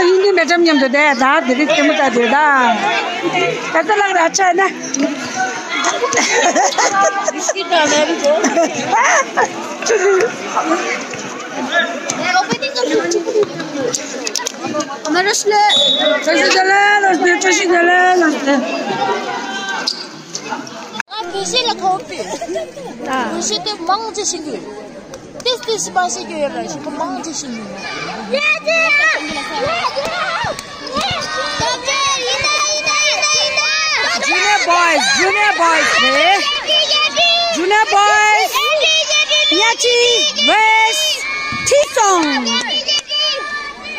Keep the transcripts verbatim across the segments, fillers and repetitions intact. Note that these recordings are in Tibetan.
ཡིན་གྱི་མེད་ཙམ་མཉམ་དུ་བསྡད་ད་དེ་རིགས་སྐྱེ་མོ་ད་དེ་ད། ད་ལྟ་ལག་ར་ཆ་ན། བཀྲ་ཤིས་བདེ་ལེགས་ལགས་སོ། བཀྲ་ཤིས་བདེ་ལེགས་ལགས་སོ། ང་དགེ་བཤེས་ལ་ཐོབ་པས། དགེ་བཤེས་དེ་མང་ཆེ་ཞིག་ཡོད། ཏིས་ཏིས་པ་ཞིག་ཡོད་ར་ཞིག་མང་ཆེ་ཞིག་ཡོད། Junior boys, junior boys རེད། Junior boys. ཉ་ཅི་ཝེས་ཐི་སོང་།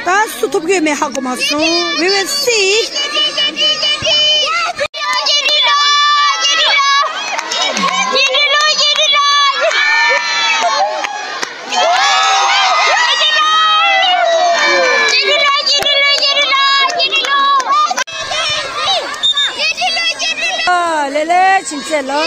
ད་སུ་ཐོབ་ཀྱི་མེད་ཧ་གོ་མ་སོང་། We will see. ཨ་ལེ་ལེ་ཕྱིན་ཚེ་ལོ།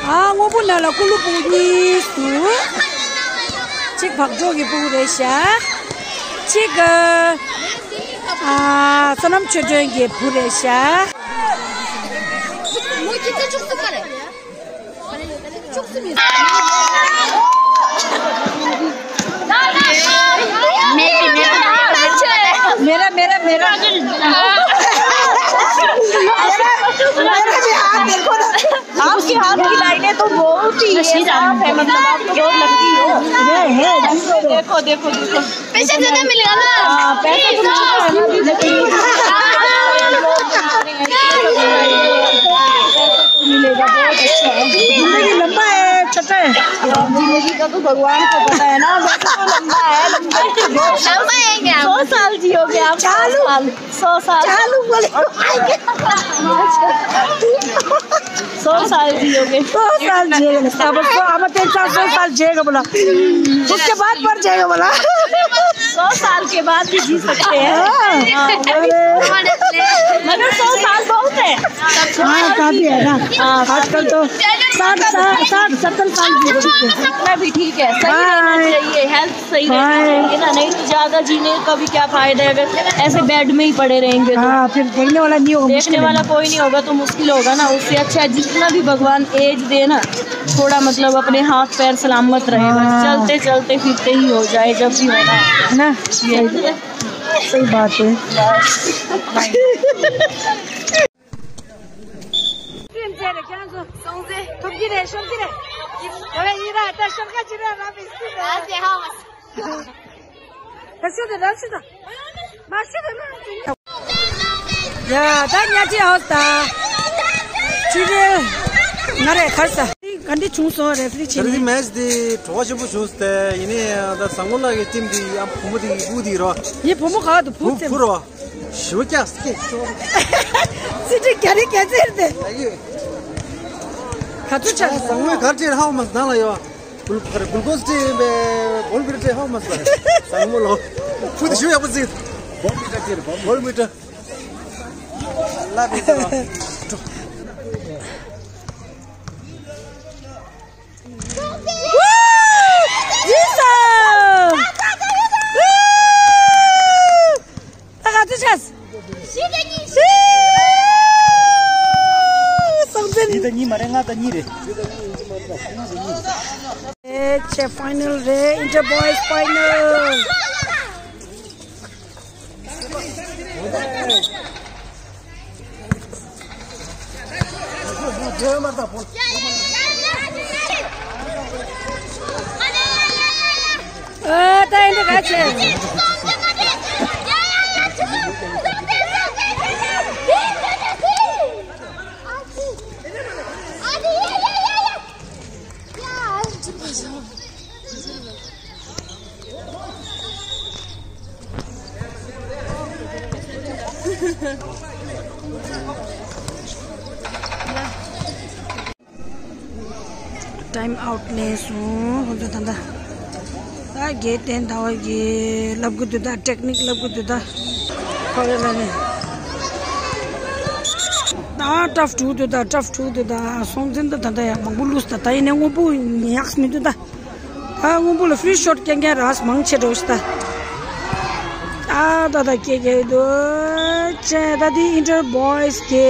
ཨ་སྔོན་པོ་ནང་ལ་ཀུ་ལུ་ཕྲུ་གུ་གཉིས་འདུག་གཅིག་བག་བྲོ་གི་ཕྲུ་གུ་རེད་ཤག་གཅིག་ཨ་བསོད་ནམས་ཆོས་སྒྲོན་གྱི་བུ་རེད་ཤག मेरा मेरा मेरा मेरा भी हाथ देखो ना। आपके हाथ की लाइनें तो बहुत ही साफ है, मतलब आप तो बहुत लकी हो। देखो देखो देखो। पैसा ज्यादा मिलेगा ना? हाँ, पैसा तो मिलेगा ना, लेकिन मिलेगा, बहुत अच्छा है। जिंदगी लंबा है, छोटा है। जिंदगी का तो भगवान को पता है ना, वैसे तो लंबा है, लंबा है। लंबा है क्या? सौ साल जियोगे आप, सौ साल। सौ साल। चालू बोले। सौ साल जियोगे। सौ साल जिएगा। अब सौ, अब तेरे साथ सौ साल जिएगा बोला। उसके बाद मर जाएगा बोला। सौ साल के बाद भी जी सकते हैं। हाँ। हाँ, अरे। मगर सौ साल बहुत है। हाँ, काफी है ना। हाँ, आजकल तो साठ, साठ, साठ, सत्तर साल जी चुके हैं। इतना भी ठीक है, सही रहना चाहिए, हेल्थ सही रहना चाहिए ना, नहीं तो ज्यादा जीने का भी क्या फायदा है अगर ऐसे बेड में ही पड़े रहेंगे तो। हाँ, फिर देखने वाला नहीं होगा, देखने वाला कोई नहीं होगा तो मुश्किल होगा ना। उससे अच्छा है जितना भी भगवान एज दे ना, थोड़ा मतलब अपने हाथ पैर सलामत रहे, बस हाँ। चलते चलते फिरते ही हो जाए जब भी होना है। है ना? ये सही, सही बात है। ཁྱེད་ཚོ་ཐོབ་ཀྱི་རེད། ཤོར་གྱི་རེད། ཡ་ཡིན་ར་ད་ཤོར་ཁ་ཅི་རེད་ར་མི་སྲིད་ར། ད་ཤོར་དེ་ར་ཤོར་ད། མ་ཤོར་དེ་ན། ཡ་ད་ཉ་ཅི་ཧོ་ད། ཅི་རེད། ང་རེད་གར་ས། ག་འདྲ་བྱུང་སོང་རེ་ཕི་རི་ཆེ་ནི། དེ་རིང་མེ་ཆི་དེ་བྲོ་བ་ཆེན་པོ་བྱུང་སྟེ་ཡིན་ནའི་ད་བཟང་མོ་ལགས་ཀྱི་ཊིམ་དེ་ཡང་བུ་མོ་དེ་ཡི་བུ་དེ་རོ། ཡི་བུ་མོ་ག་དུ་བུ་བུ་ཙེ་བུ་རོ། ཞི་བ་སྐྱག་སྐད་ཤོར། སི་ཏི་རྒྱ་རི་རྒྱ་ཙེར་ཏེ། ག་ཚོད་ཆགས་སོང་། བཟང་མོས་གར་ཅེར་ཧའོ་མ་ནང་ལ་ཡོད། གུལ་གུལ་ཀོས་ཅེ་ཡིན་པས་བོལ་མི་ཏྲ་ཧའོ་མ་ཟ། བཟང་མོ་ལོ། ཕུ་དེ་ཞུ་ཡག་པོ་ཟིག་བོལ་མི་ཏྲ་ཅེར་བོལ་མི་ཏྲ། ལ་བི་ཟ། ད་ག་ཚོད་ཆགས། བཞི་དང་གཉིས། སོང་ཚེ། བཞི་དང་གཉིས་མ་རེད། ལྔ་དང་གཉིས་རེད། ཨེ་ཆེ་ཕའི་ནལ་རེད། ཨིན་ཊར་བོའི་ཛི་ཕའི་ནལ། ཨ་ད་ཨེ་འདྲ་ག་བྱས། ཊའིམ་ཨའུཊ་ལེན་སོང་། ཁོང་ཚོ་ད་ལྟ་ད་རྒྱལ་བསྟན་ཟླ་བ་གིས་ལབ་གི་འདུག་ད་ཊེག་ནིག་ལབ་གི་འདུག་ད་ཁོ་རེ་ལ་ནི། ཨ་ཊབ་འགྲོ་འདུག་ད། ཊབ་འགྲོ་འདུག་ད། སྲོང་བཙན་ད་ད་ད་ཡ་མང་པོ་བླུགས་ད། ད་ཡིན་ནའི་སྔོན་པོ་ཡག་མི་འདུག་ད། ད་སྔོན་པོ་ལ་ཕི་རི་ཤོཊ་རྐྱང་རྐྱང་རག་མང་ཆེ་འགྲོ་ཤི་ད། ཨ་ད་ད་ཀེ་ཀེ་འདུག་ཅེ། ད་འདི་ཨིན་ཊར་བོའི་སི་གི་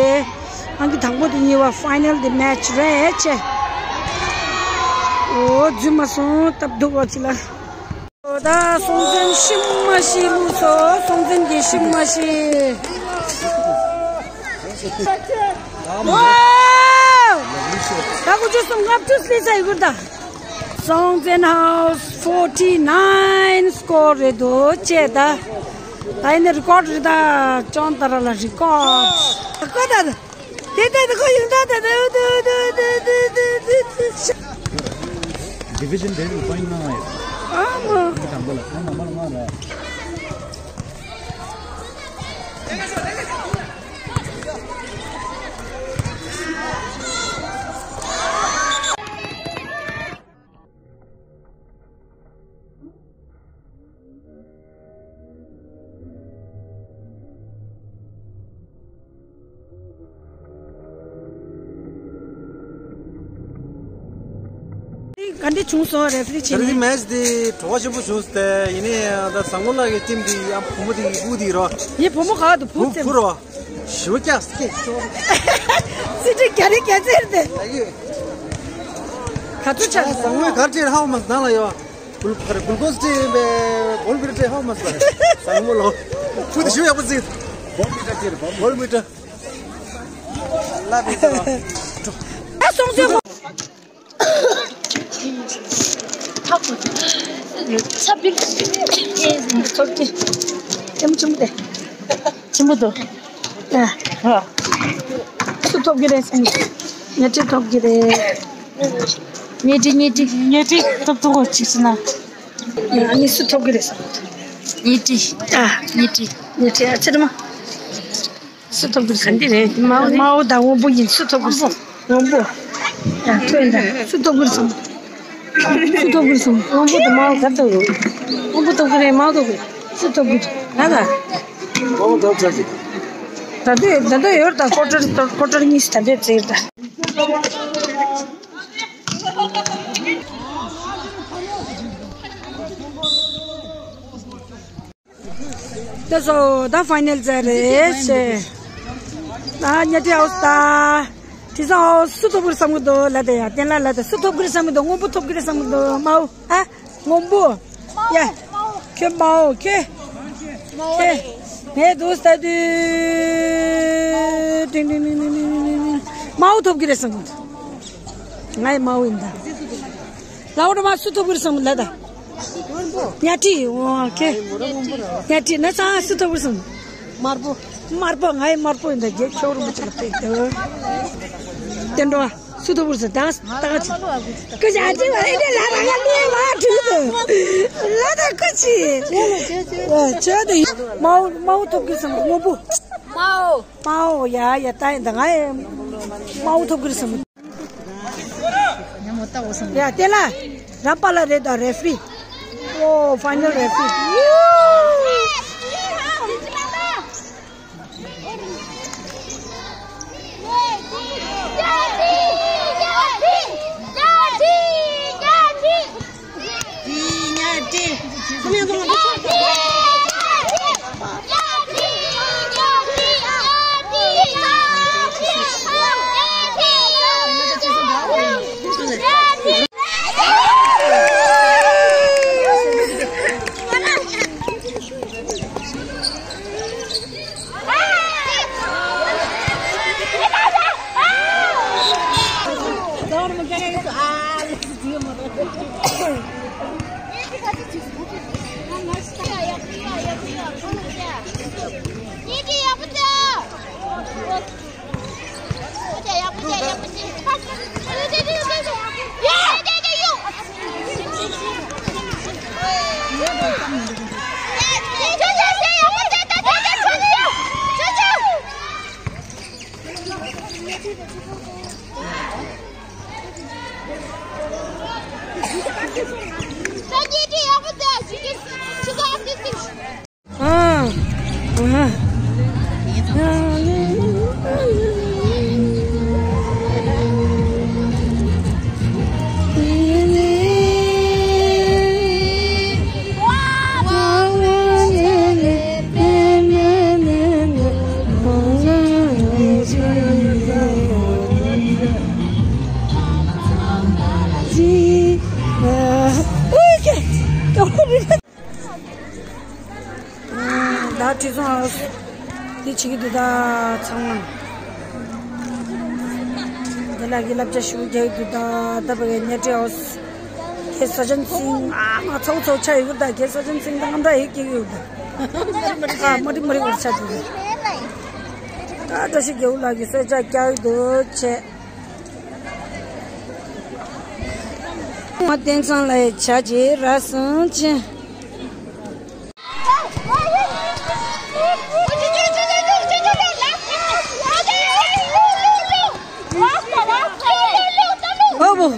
ཨང་ཀི་དང་པོ་དེ་གཉིས་པ་ཕའི་ནལ་དེ་མེ་ཆི་རེད་ཅེ། འོ་རྫུན་མ་སོང་སྟབས་སྡུག་པ་ཅིག་ལ། ད་སྲོང་བཙན་ཤི་མ་ཤི་བླུགས་སོང་། སྲོང་བཙན་གྱི་ཤི་མ་ཤི། ཝའོ། ད་དགུ་བཅུ་གསུམ་ལྔ་བཅུ་སླེབས་ཚར་ཡོད་ད། སྲོང་བཙན་ཧའོ་སི་ཕོར་ཊི་ནའིན་སི་ཀོར་རེད་འདུག་ཅེ་ད། ད་ཡིན་ན་རི་ཀོཌ་རེད་ད། ཅོན་ཏ་ར་ལ་རི་ཀོཌ། ད་ཀོ་ད་ད། དེ་ལྟར་དུ་ཁོ་ཡོང་ད་ད་ད་ད་ད་ད་ད་ད། ཌི་བི་ཤན་དེ་རུ་པོ་ཡིན་ན་ཡོད། ཨ་མ། དང་པོ་ལ་ཁོང་ནམ་བར་ལྔ་རེད། ག་འདྲ་བྱུང་སོང་། རེ་ཕི་རི་བྱས་ད་ནས། དེ་རིང་མེ་ཆི་དེ་བྲོ་བ་ཆེན་པོ་བྱུང་སྟེ། ཡིན་ནའི་ད་བཟང་མོ་ལགས་ཀྱི་ཊིམ་དེ་ཡང་བུ་མོ་དེ་ཡི་བུ་དེ་རོ། ངའི་བུ་མོ་ག་དུ་བུ་བུ་ཙམ་བུ་རོ། ཞུ་ཀྱག་སྐད་ཤོར། སི་ཏྲི་ག་རེ་ག་ཚེར་ཏེ། ད་ཡོད། ག་ཚོད་ཆགས། ཨ་བཟང་མོས་གར་ཁྲིད་ཧའོ་མ་ནང་ལ་ཡོད། གུལ་གར་གུལ་ཀོས་ཁྲིད་ཡིན་པས་གོལ་བིར་ཁྲིད་ཧའོ་མ་ཟ། བཟང་མོ་ལོ། ཕུ་དུ་ཞུ་ཡག་པོ་ཟིག་གོལ་བིར་ཁྲིད་གོལ་བིར་ཁྲིད། ལ་བི་ཟ། ཨ་སོང་ཚེ། ཚ་པིག་ཚོགས་ཀྱི་ཡམ་ཆུང་དེ་ཆེན་པོ་དོ། ཨ། སུ་ཐོབ་ཀྱི་རེད་སམ། ཉལ་ཁྲི་ཐོབ་ཀྱི་རེད། ཉལ་ཁྲི་ཉལ་ཁྲི་ཉལ་ཁྲི་ཐོབ་ཐོབ་གོ་ཅིག་སི་ན། ཨ་ནི་སུ་ཐོབ་ཀྱི་རེད་སམ། ཉལ་ཁྲི། ཨ། ཉལ་ཁྲི། ཉལ་ཁྲི་ཨ་ཚེ་རིང་མ། སུ་ཐོབ་ཀྱི་རེད་སམ། ག་འདི་རེད། མའོ་མའོ་དང་དབང་པོ་ཡིན། སུ་ཐོབ་ཀྱི་རེད་སམ། དབང་པོ། ཡང་ཐོས་འདྲ། སུ་ཐོབ་ཀྱི་རེད་སམ། སུ་ཐོབ་ཀྱི་རེད་སམ། དབང་པོ་དང་མའོ་ག་ཐོབ་ཡོད། དབང་པོ་ཐོབ་ཀྱི་རེད། མའོ་ཐོབ་ཀྱི་རེད། སུ་ཐོབ་ཀྱི་རེད། ང་ལ། དབང་པོ་ཐོབ་ཚར་གྱི། ད་ལྟ་ད་ལྟ་ཡོད་ད། ཀོ་ཊར་ཀོ་ཊར་གཉིས་ད་ལྟ་བཙལ་ད། ད་སོ་ད་ཕའི་ནལ་ཟེར་རེད་ཤེ། ད་ཉལ་ཁྲི་ཨའོ་སི་ད། དེ་སང་ཨའོ་སི་སུ་ཐོབ་ཀྱི་རེད་བསམ་གྱི་འདུག་ལ། དེ་ཡ་བསྟན་ལ་ལ་དེ་སུ་ཐོབ་ཀྱི་རེད་བསམ་གྱི་འདུག་སྔོན་པོ་ཐོབ་ཀྱི་རེད་བསམ་གྱི་འདུག་མའོ་ཨ། སྔོན་པོ། ཡ། ཁྱོད་མའོ་ཁྱོད། ཁྱོད། ངས་འདུག་ས་དུས། ཏིང་ཏིང་ཏིང་། མའོ་ཐོབ་ཀྱི་རེད་བསམ་གྱི་འདུག་ང་ཡི་མའོ་ཡིན་ད། ལའོ་ར་མ་སུ་ཐོབ་ཀྱི་རེད་བསམ་ལ་ད། ཉལ་ཁྲི། ཨོ་ཁེ། ཉལ་ཁྲི་ན་ཚ་སུ་ཐོབ་ཀྱི་རེད་བསམ། དམར་པོ། དམར་པོ། ང་ཡི་དམར་པོ་ཡིན་ད། རྒྱལ་ཁྱོད་རུ་མི་ཅི་ལ་ཕེབས་ད། བསྟན་འགྲོ་བ་སུ་ཐོབ་ཀྱི་རེད་བསམ། ད་ད་ཅི། ཀི་ཞག་ཅི་བ་ཨེ་ད་ལ་ར་ང་ལུས་བ་ཁྲུ་ད། ལ་ད་ཀི་ཅི། ཆོས་ད་མའོ་མའོ་ཐོབ་ཀྱི་རེད་བསམ། སྔོན་པོ། མའོ། མའོ་ཡ་ཡ་ད་ཡིན་ད། ང་ཡི་མའོ་ཐོབ་ཀྱི་རེད་བསམ། ཡ་དེ་ལ་ར་པ་ལ་རེད་ད། རེ་ཕི་རི། ཨོ་ཕའི་ནལ་རེ་ཕི་རི། ཁྲི་སྲོང་ཨོ། འདི་བྱེད་ཀྱི་འདུག་ད་ཚང་མ། འདི་ལ་གི་བསླབ་བྱ་ཞུ་རྒྱག་གི་འདུག་ད་ད་བ་གི་ཉལ་ཁྲི་ཨོ། ཁྱེད་ས་ཆེན་སིང་ཨ་མ་ཚོགས་ཚོགས་ཆ་ཡོད་ད། ཁྱེད་ས་ཆེན་སིང་དང་ང་འདྲ་ཡོད་ཀྱི་ཡོད་ད། ཨ་མ་རི་མ་རི་བར་ཆ་འདུག་ད་བཀྲ་ཤིས་རྒྱལ་པོ་ལགས་ཀྱི་གསོལ་ཇ་རྒྱག་གི་འདུག་བྱས། མ་བསྟན་ཚང་ལ་ཡི་ཆ་ཅེ་ར་སང་ཅེ། ཨོ་བོ།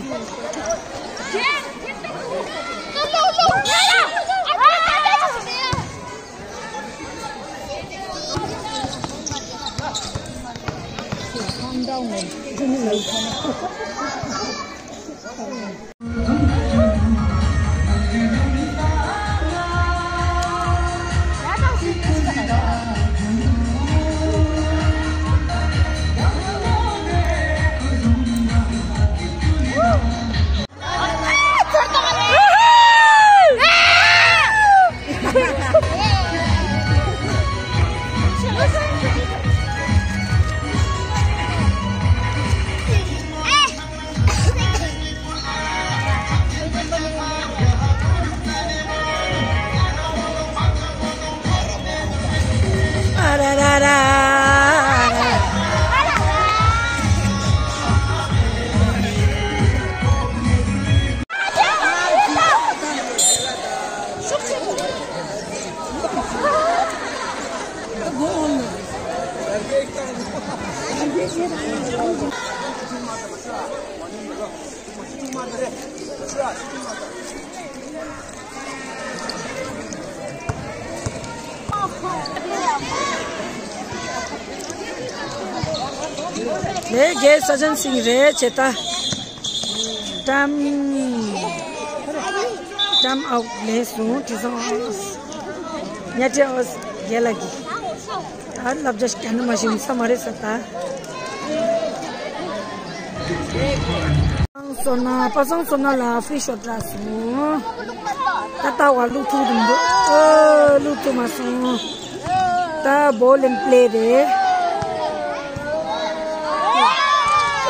དེ་རྒྱལ་ས་ཆེན་སིང་རེད་ཅེ་ད། ཀྲམ། ཀྲམ་ཨའུ་ལེན་སོང་ཁྲི་སྲོང་ཨོ། ཉལ་ཁྲི་ཨོ་རྒྱལ་ལགས་ཀྱིས། ད་བསླབ་བྱ་ཞིག་རྒྱག་ན་མ་ཤེས་ཡིན་ས་མ་རེད་ས་ད། སང་སོ་ན་པ་སང་སོ་ན་ལ་ཧྥི་ཤོ་ཏྲ་སོང་། ད་ལྟ་བ་བླུག་ཐུབ་འདུག་ཨོ་བླུག་ཐུབ་མ་སོང་། ད་བོ་ལིན་པླེ་རེད།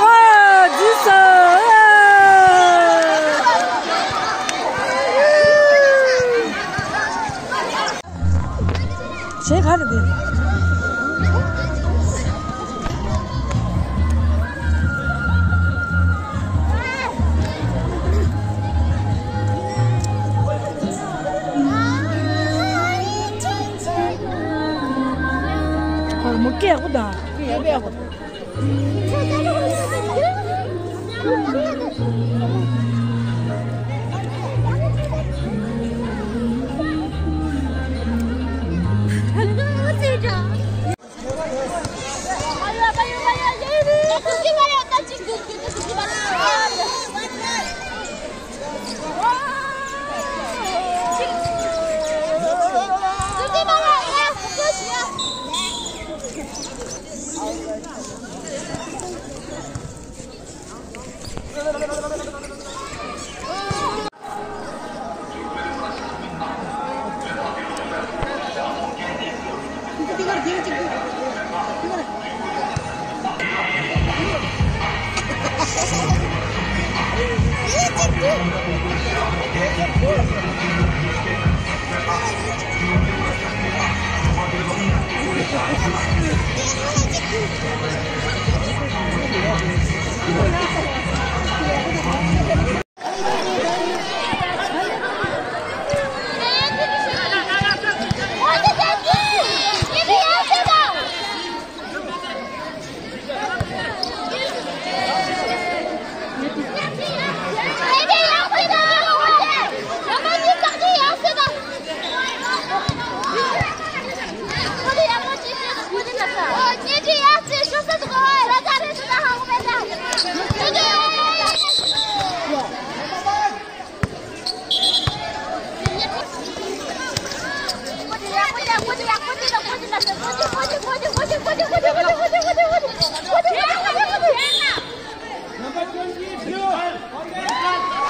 ཨོ་ཇི་སོ། ཞེས་ག་རེ་འདི། ཨ་མོ་སྐད་ཡག་པོ་དང་། སྐད་ཡག་པོ་ཡག་པོ།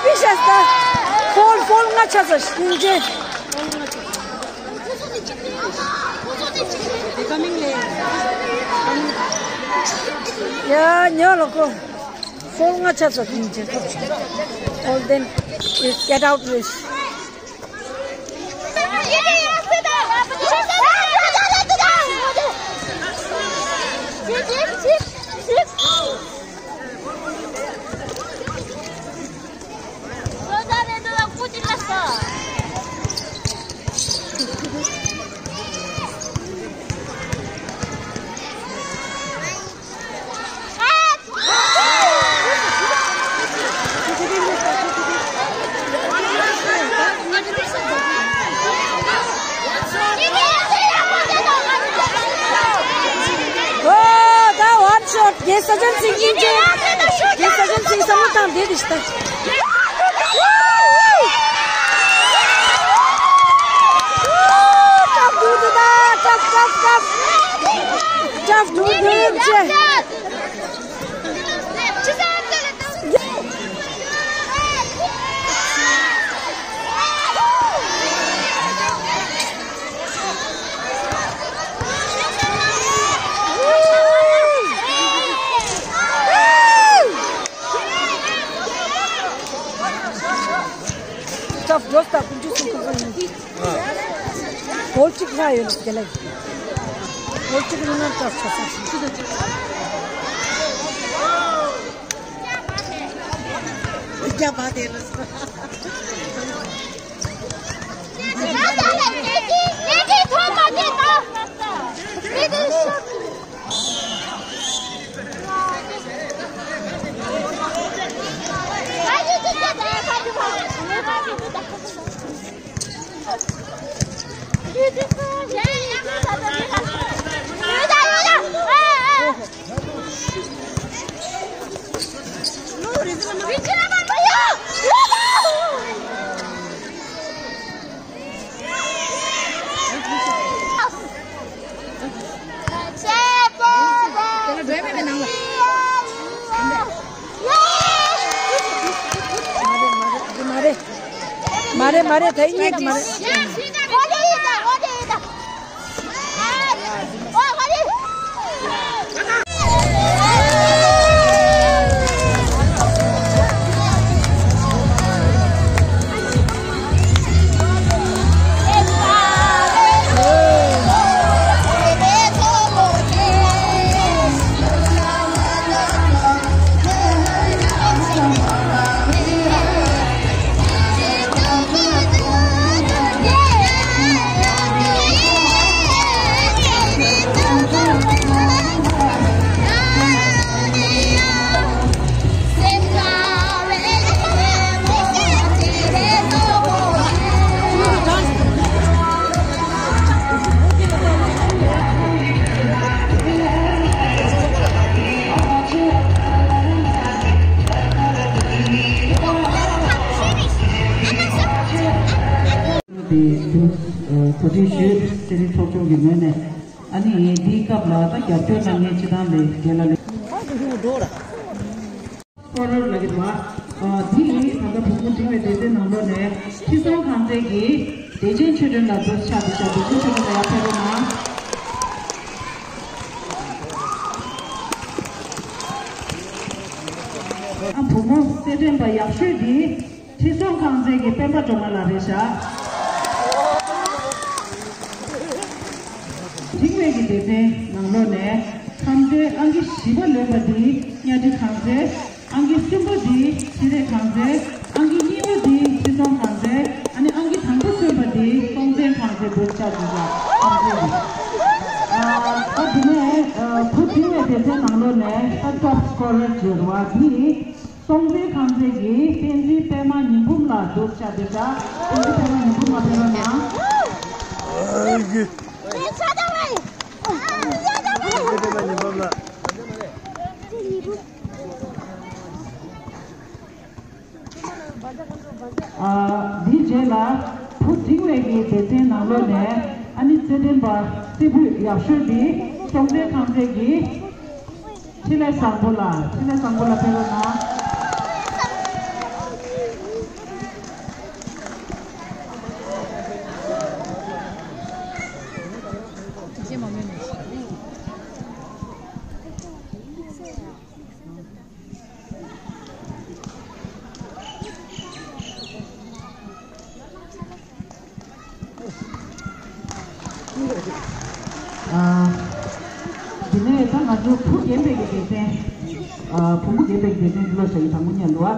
ཕི་ཤ་སྟ། ཕོལ་ཕོལ་ལྔ་ཆ་ས་ཤིང་ཅན། ཡ་ཉོ་ལོ་ཁོ། ཧོལ་ང་ཆ་ཚོ་ཀིང་ཅེ་ཁོ། All them is get out wish. ཨོ། ད་ཝན་ཤོཊ། རྒན་ས་ཇན་སིང་ཡིན་ཅེ། རྒན་ས་ཇན་སིང་བསམ་བློ་བཏང་བསྡད་དེ་ཤི་ད། Tough dude, tough, tough, tough. Tough dude, dude, Tough, just tough, just tough. ཨོལ་ཅིག་ལ་ཡོད་ལ་དེ་ལ། ཨོལ་ཅིག་ལ་ན་ཏྲག་ཆ་ས་ཞིག་རྒྱ་མ་དེ་ལ་ས། མ་རེད། མ་རེད། མ་རེད། ད་ཡིན་ད་མ་རེད། དེ་གོ་སྒྲིག་ཞུས། ཚེ་རིང་ཚོགས་ཆུང་གི་ངོས་ནས། ཨ་ནི་འདིའི་སྐབས་ལ་ད་རྒྱབ་སྐྱོར་གནང་མཁན་སྤྱི་བཏང་ལས་འགན་ལ་ལས། སྐོར་ལ་གི་བ། དེ་ཡིས་ད་ལྟ་བུ་མོ་འབྲིང་བའི་སྡེ་ཚན་ནང་ལོགས་ནས་ཁྲི་སྲོང་ཁང་ཚན་གྱི་བདེ་ཆེན་ཆོས་སྒྲོན་ལ་འདུག་ཆ་དེ་ཆ་བདེ་ཆེན་ཆོས་སྒྲོན་ལ་ཡར་ཕེབས་རོགས་གནང་། ཨ་བུ་མོ་རྩེད་འགྲན་པ་ཡག་ཤོས་འདི། ཁྲི་སྲོང་ཁང་ཚན་གྱི་སྤེན་པ་སྒྲོལ་མ་ལགས་རེད་བཞག་འབྲིང་བའི་གི་སྡེ་ཚན་ནང་ལོགས་ནས་ཁམས་བདེ་ཨང་ཀི་བཞི་པ་ལོན་པ་འདི་གཉའ་ཁྲི་ཁང་ཚན། ཨང་ཀི་གསུམ་པ་འདི་ཤེས་རིག་ཁང་ཚན། ཨང་ཀི་གཉིས་པ་འདི་ཁྲི་སྲོང་ཁང་ཚན། ཨ་ནི་ཨང་ཀི་དང་པོ་སོན་པ་འདི་སྲོང་བཙན་ཁང་ཚན་འབུལ་ཆགས་འདུག་ལ། ཁང་ཚན་འདི། ཨ་ད་འདི་ནས་བུ་འབྲིང་བའི་སྡེ་ཚན་ནང་ལོགས་ནས་ད་ཊོབ་སྐོར་ར་བརྗོད་བ་འདི། སྲོང་བཙན་ཁང་ཚན་གྱི་བསྟན་འཛིན་པད་མ་ཉི་འབུམ་ལགས་འདུག་ཆ་དེ་འདྲ། བསྟན་འཛིན་པད་མ་ཉི་འབུམ་ལགས་ཕེབས་རོགས་གནང་། བསྟན་འཛིན་པད་མ་ཉི་འབུམ་ལགས། ཨ་འདིའི་རྗེས་ལ་བུ་འབྲིང་བའི་གི་སྡེ་ཚན་ནང་ལོགས་ནས་ཨ་ནི་རྩེད་འགྲན་པ་རྩེ་ཕུད་ཡག་ཤོས་འདི་སྲོང་བཙན་ཁང་ཚན་གྱི། འཕྲིན་ལས་བཟང་པོ་ལགས། འཕྲིན་ལས་བཟང་པོ་ལགས་ཕེབས་རོགས་གནང་། ཨ། དེ་ནས་ད་ང་ཚོ་བུ་རྒན་པའི་གི་སྡེ་ཚན། ཨ། བུ་མོ་རྒན་པའི་གི་སྡེ་ཚན་འདི་ལ་བྱ་ཡི་དང་པོ་ཉན་འདུག་ཨ།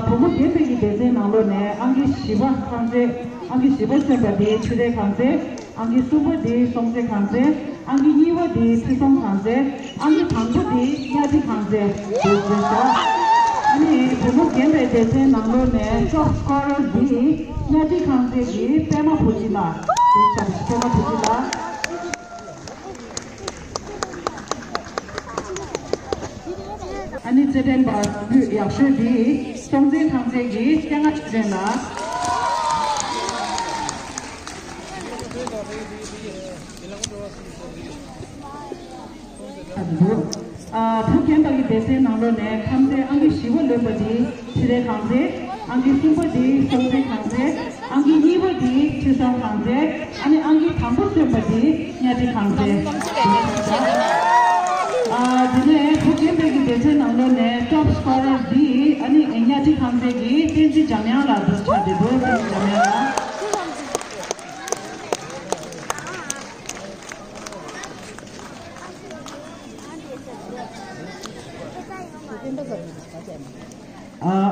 བུ་མོ་རྒན་པའི་གི་སྡེ་ཚན་ནང་ལོགས་ནས་ཨང་ཀི་བཞི་པ་ཁང་ཚན། ཨང་ཀི་བཞི་པ་སོན་པ་དེ་ཆུ་རེ་ཁང་ཚན། ཨང་ཀི་གསུམ་པ་དེ་སྲོང་བཙན་ཁང་ཚན། ཨང་ཀི་གཉིས་པ་དེ་ཁྲི་སྲོང་ཁང་ཚན། ཨང་ཀི་དང་པོ་དེ་གཉའ་ཁྲི་ཁང་ཚན་དེ་བཟོས་ཤག་ཨ་ནི་བུ་མོ་རྒན་པའི་སྡེ་ཚན་ནང་ལོགས་ནས་ཊོབ་སི་ཀོ་རར་དེ་གཉའ་ཁྲི་ཁང་ཚན་གྱི་པད་མ་བུ་སྐྱིད་ལགས་དེ་ཆགས་པད་མ་བུ་སྐྱིད་ལགས། ཨ་ནི་རྩེད་འགྲན་པ་ལུས་ཡག་ཤོས་དེ་སྲོང་བཙན་ཁང་ཚན་གྱི་སྤྱན་སྔ་ཆོས་སྒྲོན་ལགས། ཨ། བུ་རྒན་པ་གི་སྡེ་ཚན་ནང་ལོགས་ནས་ཁང་ཚན་ཨང་ཀི་བཞི་པ་ལོན་པ་དེ་ཆུ་རེ་ཁང་ཚན། ཨང་ཀི་གསུམ་པ་དེ་སྲོང་བཙན་ཁང་ཚན། ཨང་ཀི་གཉིས་པ་དེ་ཁྲི་སྲོང་ཁང་ཚན། ཨ་ནི་ཨང་ཀི་དང་པོ་སོན་པ་དེ་གཉའ་ཁྲི་ཁང་ཚན། ཨ། དེ་ནས་བུ་རྒན་པའི་གི་སྡེ་ཚན་ནང་ལོགས་ནས་ཊོབ་སི་ཀོ་རར་དེ་ཨ་ནི་གཉའ་ཁྲི་ཁང་ཚན་གྱི་བསྟན་འཛིན་འཇམ་དབྱངས་ལགས་འདུག་ཆགས་བསྡད་འདུག་བསྟན་འཛིན་འཇམ་དབྱངས་ལགས།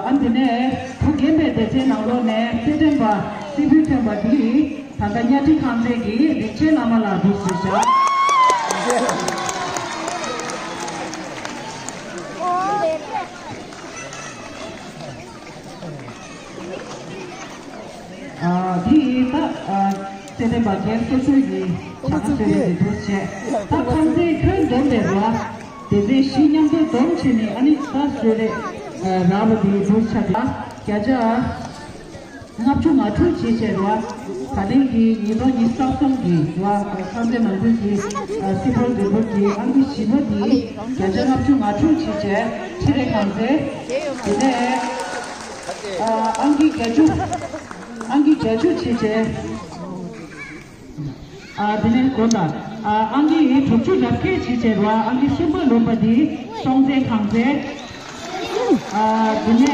ཨ། དེ་ནས་བུ་རྒན་པའི་སྡེ་ཚན་ནང་ལོགས་ནས་རྩེད་འགྲན་པ་སི་ཕུའི་ཐོན་པ་འདི་ད་ལྟ་གཉའ་ཁྲི་ཁང་ཚན་གྱི་རིན་ཆེན་བླ་མ་ལགས་འདུག་ཞུས་བཞག་ཨ། དེ་ཡིས་ད། ཨ། རྩེད་འགྲན་པ་རྒན་སོ་སོའི་གི་བྱ་དགའ་སྤྲོད་རེས་ཀྱི་འདུག་བྱས། ད་ཁང་ཚན་ཁྱོན་བསྡོམས་པའི་ར། སྡེ་ཚན་བཞི་མཉམ་དུ་བསྡོམས་བྱས་ནས་ཨ་ནི་ད་སྤྲོད་རེས་རག་པ་དེ་འདུག་ཆ་དེ་བརྒྱ་ཆ་ལྔ་བཅུ་ང་དྲུག་བྱས་བྱས་ར། ད་ཐེངས་ཀྱི་ཉིས་སྟོང་ཉི་ཤུ་རྩ་གསུམ་གི་ར་ཁང་ཚན་ནང་ཁུལ་གྱི་སྲིད་བློན་རིན་པོ་ཆེའི་ཨང་ཀི་བཞི་པ་དེ་བརྒྱ་ཆ་ལྔ་བཅུ་ང་དྲུག་བྱས་བྱས་ཆེད་ལས་ཁང་ཚན། དེ་ནས། ཨ། ཨང་ཀི་བརྒྱད་ཅུ། ཨང་ཀི་བརྒྱད་ཅུ་བྱས་བྱས། ཨ། དེ་ནས་དགོངས་དག་ཨ། ཨང་ཀི་དྲུག་ཅུ་རེ་བརྒྱད་བྱས་བྱས་ར་ཨང་ཀི་གསུམ་པ་ལོན་པ་དེ་སྲོང་བཙན་ཁང་ཚན། ཨ། དེ་ནས་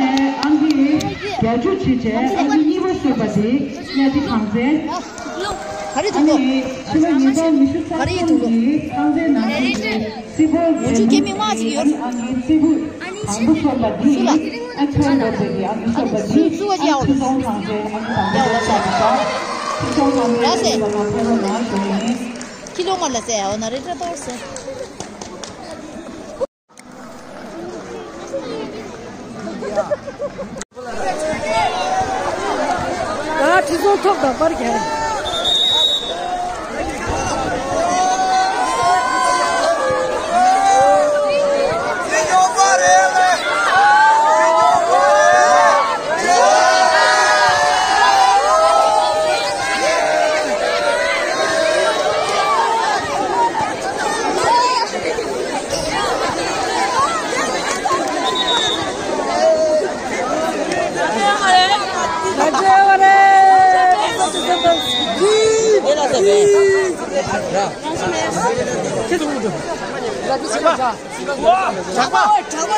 ཨང་ཀི་བརྒྱད་ཅུ་བྱས་བྱས་ཨང་ཀི་གཉིས་པ་སོན་པ་དེ་གཉའ་ཁྲི་ཁང་ཚན། ཨ་ནི་ཕྱི་ལོ་ཉིས་སྟོང་ཉི་ཤུ་རྩ་གསུམ་གྱི་ཁང་ཚན་ནང་ཁུལ་གྱི་སྲིད་བློན་རིན་པོ་ཆེའི་ཨང་ཀི་རྩེ་ཕུད་དང་པོ་སོན་པ་འདི་ཨ་ཁྱོན་བསྡོམས་པའི་ཨང་ཀི་སོན་པ་འདི་ཨ་ཁྲི་སྲོང་ཁང་ཚན་ཨང་ཀི་དང་པོ་ཆགས་པ་དང་ཁྲི་སྲོང་ཁང་ཚན་འདི་ལ་ང་ཕེབས་རོགས་གནང་ཞུ་ཡིན། ཁྱི་ལོ་མ་ལ་ཟེ་འོ་ན་རེ་ཏྲ་ཏོར་ཟེ། ད་ཁྲི་སྲོང་ཐོབ་དང་པར་རྒྱག་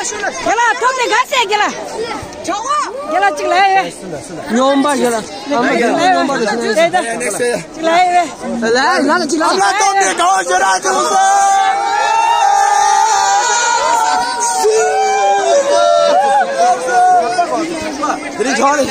རྒན་ལགས་ཐོབ་ནས་དགའ་སེ་རྒན་ལགས། རྒན་ལགས་གཅིག་ལ་ཡ། སྨྱོན་པ་ཞིག་ལ། ཨ་མ་རྒན་ལགས་སྨྱོན་པ་རེད་ཟེར། ཨེ་ད། གཅིག་ལ་ཡ། ལ་ལ་གཅིག་ལ། ཨ་མ་ཐོབ་ནས་དགའ་བ་ཞེ་དྲག་བྱུང་སོང་། དེ་རིང་ཆོག་རེད།